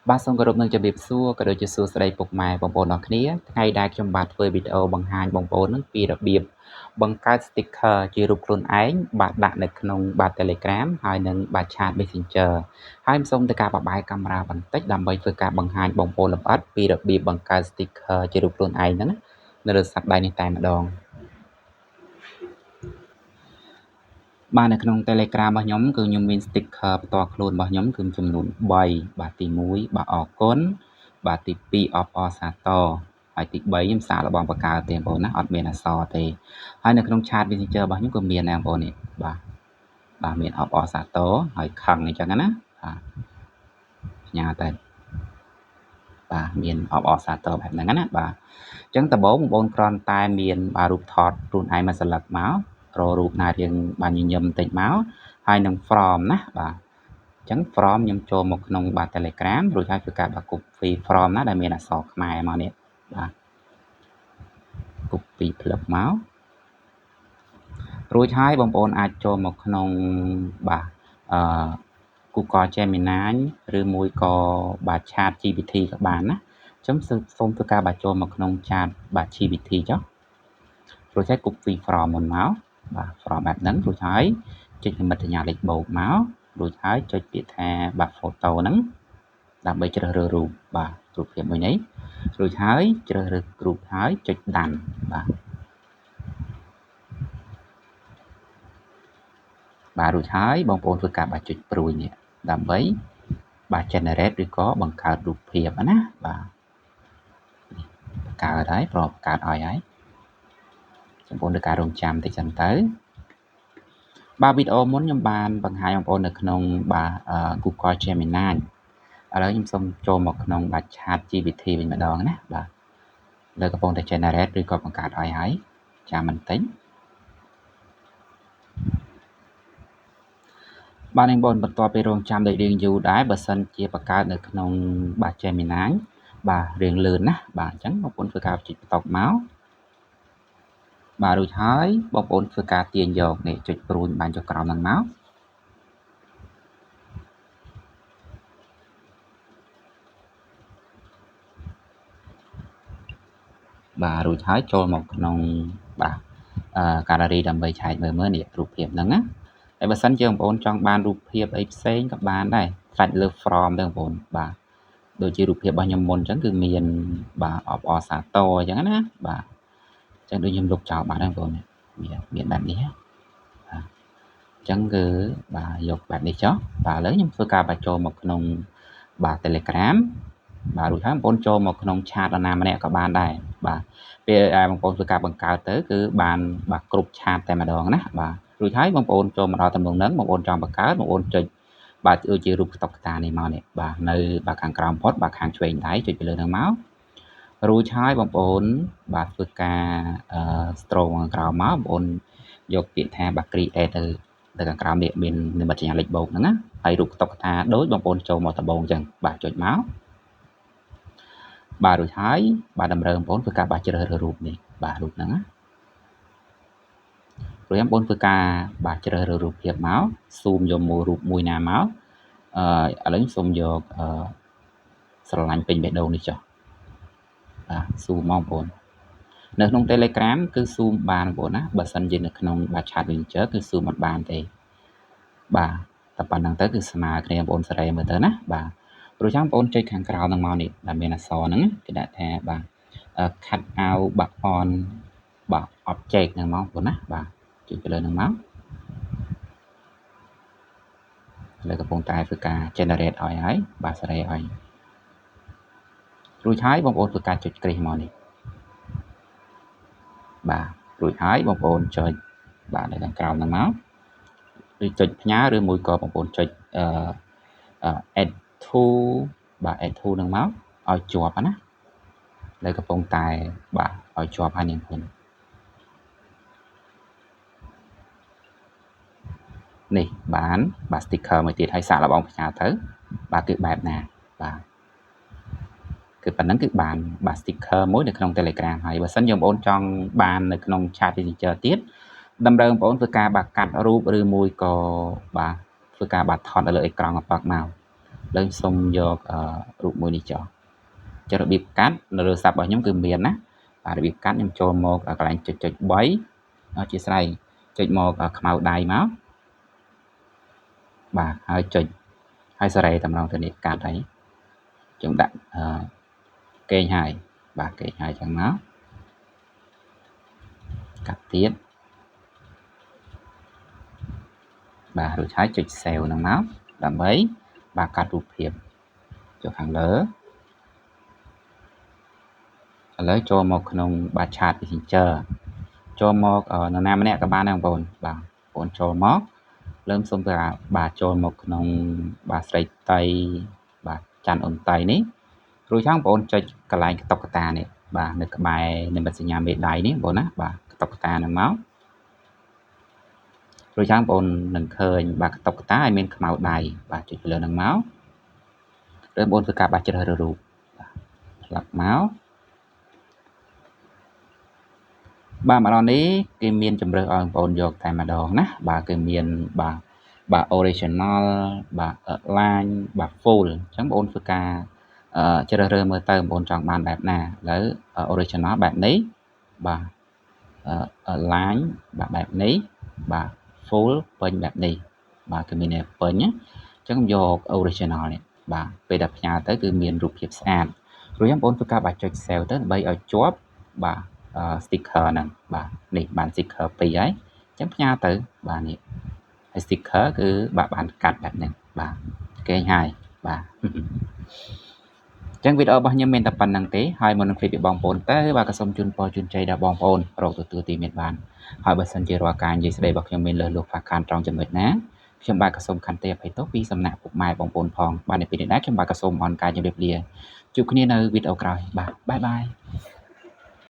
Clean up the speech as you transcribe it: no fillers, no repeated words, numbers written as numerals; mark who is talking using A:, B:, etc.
A: បាទសូមគោរពនឹងជម្រាបសួរក៏ដូចជាសួស្តីពុកម៉ែបងប្អូនអរគ្នាថ្ងៃដែលខ្ញុំបាទធ្វើវីដេអូបង្ហាញបងប្អូននឹងពីរបៀបបង្កើត sticker ជារូបខ្លួនឯងបាទដាក់នៅក្នុងបាទ Telegram ហើយនិងបាទ Chat Messenger ហើយសូមធ្វើការបបាយកាមេរ៉ាបន្តិចដើម្បីធ្វើការបង្ហាញបងប្អូនលម្អិតពីរបៀបបង្កើត sticker ជារូបខ្លួនឯងហ្នឹងនៅលើសប្តាហ៍នេះតែម្ដងបាទនៅក្នុង Telegram របស់ខ្ញុំគឺខ្ញុំមាន sticker ផ្ទាល់ខ្លួនរបស់ខ្ញុំគឺចំនួន3បាទទី1បាទអរគុណបាទទី2អបអរសាទរហើយទី3ខ្ញុំសាកល្បងបង្កើតទេបងប្អូនណាអត់មានអក្សរទេហើយនៅក្នុង Chat Messenger របស់ខ្ញុំក៏មានដែរបងប្អូននេះបាទបាទមានអបអរសាទរហើយខឹងអញ្ចឹងណាបាទផ្ញើទៅបាទមានអបអរសាទរបែបហ្នឹងណាបាទអញ្ចឹងដំបូងបងប្អូនគ្រាន់តែមានបាទរូបថតខ្លួនឯងមួយសន្លឹកមករករូបណារៀងបាទញញឹមបន្តិចមកហើយនឹង from ណាបាទអញ្ចឹង from ខ្ញុំចូលមកក្នុងបាទ Telegram រួចហើយធ្វើការបាទ copy from ណាដែលមានអក្សរខ្មែរមកនេះបាទ copy ផ្លឹបមករួចហើយបងប្អូនអាចចូលមកក្នុងបាទអឺ Google Gemini ឬមួយក៏បាទ Chat GPT ក៏បានណាអញ្ចឹងសូមធ្វើការបាទចូលមកក្នុង Chat បាទ GPT ចុះរួចហើយ copy from មុនមកបាទ from បែបហ្នឹងរួចហើយចុចនិមិត្តសញ្ញាលេខបូកមករួចហើយចុចពាក្យថាបាទ photo ហ្នឹងដើម្បីជ្រើសរើសរូបបាទរូបភាពមួយនេះរួចហើយជ្រើសរើសរូបហើយចុចដានបាទបាទរួចហើយបងប្អូនធ្វើការបាទចុចព្រួយនេះដើម្បីបាទ generate ឬក៏បង្កើតរូបភាពណាបាទបង្កើតហើយប្របង្កើតឲ្យហើយបងប្អូនធ្វើការរងចាំតិចសិនទៅបាទវីដេអូមុនខ្ញុំបានបង្ហាញបងប្អូននៅក្នុងបាទ Google Gemini ឥឡូវខ្ញុំសូមចូលមកក្នុងបាទ Chat GPT វិញម្ដងណាបាទលើកំពុងតែ generate ឬក៏បង្កើតឲ្យហើយចាំបន្តិចបាទនឹងបងបន្ទាប់ពីរងចាំដូចរៀងយូរដែរបើសិនជាបង្កើតនៅក្នុងបាទ Gemini បាទរៀងលឿនណាបាទអញ្ចឹងបងប្អូនធ្វើការចុចបន្តុកមកបាទរួចហើយបងប្អូនធ្វើការទាញយកនេះចុចព្រួញបានចុះក្រោមហ្នឹងមកបាទរួចហើយចូលមកក្នុងបាទកាឡូរីដើម្បីឆែកមើលមើលនេះរូបភាពហ្នឹងណាហើយបើសិនជាបងប្អូនចង់បានរូបភាពអីផ្សេងក៏បានដែរផ្លាច់លើ from ទៅបងប្អូនបាទដូចជារូបភាពរបស់ខ្ញុំមុនអញ្ចឹងគឺមានបាទអបអរសាទរអញ្ចឹងណាបាទអញ្ចឹងដូចខ្ញុំលុបចោលបាត់ហ្នឹងបងប្អូនមានបែបនេះបាទអញ្ចឹងគឺបាទយកបែបនេះចុះបាទឥឡូវខ្ញុំធ្វើការបញ្ចូលមកក្នុងបាទ Telegram បាទរួចហើយបងប្អូនចូលមកក្នុងឆាតនរណាម្នាក់ក៏បានដែរបាទពេលដែលបងប្អូនធ្វើការបង្កើតទៅគឺបានបាទគ្រប់ឆាតតែម្ដងណាបាទរួចហើយបងប្អូនចូលមកដល់តំណងហ្នឹងបងប្អូនចង់បង្កើតបងប្អូនចុចបាទដូចជារូបតុក្កតានេះមកនេះបាទនៅបាទខាងក្រោមផុតបាទខាងឆ្វេងដៃចុចទៅលើហ្នឹងមករួចហើយបងប្អូនបាទធ្វើការ stroke ខាងក្រោមមកបងប្អូនយកពាក្យថាបាទ create ទៅខាងក្រោមនេះមាននិមិត្តសញ្ញាលេខបូកហ្នឹងណាហើយរូបតុក្កតាដូចបងប្អូនចូលមកដំបូងអញ្ចឹងបាទចុចមកបាទរួចហើយបាទតម្រូវបងប្អូនធ្វើការបាទជ្រើសរើសរូបនេះបាទរូបហ្នឹងណារួចបងប្អូនធ្វើការបាទជ្រើសរើសរូបភាពមកស៊ូមយកមួយរូបមួយណាមកឥឡូវខ្ញុំសូមយកស្រឡាញ់ពេញបេះដូងនេះចុះបាទស៊ូមមកបងប្អូននៅក្នុង Telegram គឺស៊ូមបានបងប្អូនណាបើសិនជានៅក្នុងបាទ Chat Messenger គឺស៊ូមអត់បានទេបាទតែប៉ុណ្្នឹងទៅគឺស្មើគ្នាបងប្អូនសេរីមើលទៅណាបាទព្រោះចាំបងប្អូនចុចខាងក្រោមហ្នឹងមកនេះដែលមានអក្សរហ្នឹងគេដាក់ថាបាទ cut out បាទ on បាទ object ហ្នឹងមកបងប្អូនណាបាទចុចទៅលើហ្នឹងមកឥឡូវកំពុងតែធ្វើការ generate ឲ្យហើយបាទសេរីឲ្យរួចហើយបងប្អូនធ្វើការចុចគ្រីសមកនេះបាទរួចហើយបងប្អូនចុចបាទនៅខាងក្រោមហ្នឹងមកឬចុចផ្ញើឬមួយក៏បងប្អូនចុចadd to បាទ add to ហ្នឹងមកឲ្យជាប់ណានៅកំពុងតែបាទឲ្យជាប់ហើយនេះបងប្អូននេះបានបាទ sticker មួយទៀតហើយសាកល្បងផ្ញើទៅបាទគឺបែបណាបាទគឺប៉ុណ្ណឹងគឺបានបាទ sticker មួយនៅក្នុង Telegram ហើយបើសិនជាបងប្អូនចង់បាននៅក្នុង Chat Messenger ទៀតតម្រូវបងប្អូនធ្វើការបាទកាត់រូបឬមួយក៏បាទធ្វើការបាទថតនៅលើអេក្រង់អប៉ាក់មក លើសុំយករូបមួយនេះចុះចុះរបៀបកាត់នៅលើស័ព្ទរបស់ខ្ញុំគឺមានណាបាទរបៀបកាត់ខ្ញុំចូលមកកន្លែងចុចចុច3អធិស្ឋានចុចមកខ្មៅដៃមកបាទហើយចុចហើយសេរីតម្រង់ទៅនេះកាត់ហើយខ្ញុំដាក់កេងហើយបាទកេងហើយចឹងមកកាត់ទៀតបាទរួចហើយចុច save ហ្នឹងមកដើម្បីបាទកាត់រូបភាពចុះខាងលើឥឡូវចូលមកក្នុងបាទ chat Messenger ចូលមកនរណាម្នាក់ក៏បានដែរបងប្អូនបាទបងប្អូនចូលមកលើមសូមទៅបាទចូលមកក្នុងបាទស្រីតៃបាទច័ន្ទអ៊ុនតៃនេះរួចហើយបងប្អូនចុចកន្លែងតុក្កតានេះបាទនៅក្បែរនិមិត្តសញ្ញាមេដៃនេះបងប្អូនណាបាទតុក្កតាហ្នឹងមករួចហើយបងប្អូននឹងឃើញបាទតុក្កតាឲ្យមានខ្មៅដៃបាទចុចលើហ្នឹងមកឬបងប្អូនធ្វើការបាទជ្រើសរើសរូបបាទផ្លាប់មកបាទមកដល់នេះគេមានជំរើសឲ្យបងប្អូនយកតែម្ដងណាបាទគឺមានបាទបាទ original បាទ line បាទ full អញ្ចឹងបងប្អូនធ្វើការជ្រើសរើសមើលទៅបងប្អូនចង់បានបែបណាឥឡូវ original បែបនេះបាទ line បាទបែបនេះបាទ full ពេញបែបនេះបាទគឺមានពេញអញ្ចឹងយក original នេះបាទពេលដែលផ្ញើទៅគឺមានរូបភាពស្អាតរួចបងប្អូនធ្វើការបាទចុច save ទៅដើម្បីឲ្យជាប់បាទ sticker ហ្នឹងបាទនេះបាន sticker 2ហើយអញ្ចឹងផ្ញើទៅបាទនេះហើយ sticker គឺបាទបានកាត់បែបហ្នឹងបាទគេងហើយបាទអញ្ចឹងវីដេអូរបស់ខ្ញុំមានតែប៉ុណ្្នឹងទេហើយមុននឹងឃ្លីបពីបងប្អូនទៅបាទក៏សូមជូនពរជូនជ័យដល់បងប្អូនរកទទួលទីមានបានហើយបើសិនជារាល់ការនិយាយស្ដីរបស់ខ្ញុំមានលើសលួសខ្វះខាតត្រង់ចំណុចណាខ្ញុំបាទក៏សូមខន្តីអភ័យទោសពីសំណាក់ពុកម៉ែបងប្អូនផងបាទនៅពេលនេះដែរខ្ញុំបាទក៏សូមអរការជម្រាបលាជួបគ្នានៅវីដេអូក្រោយបាទបាយបាយ។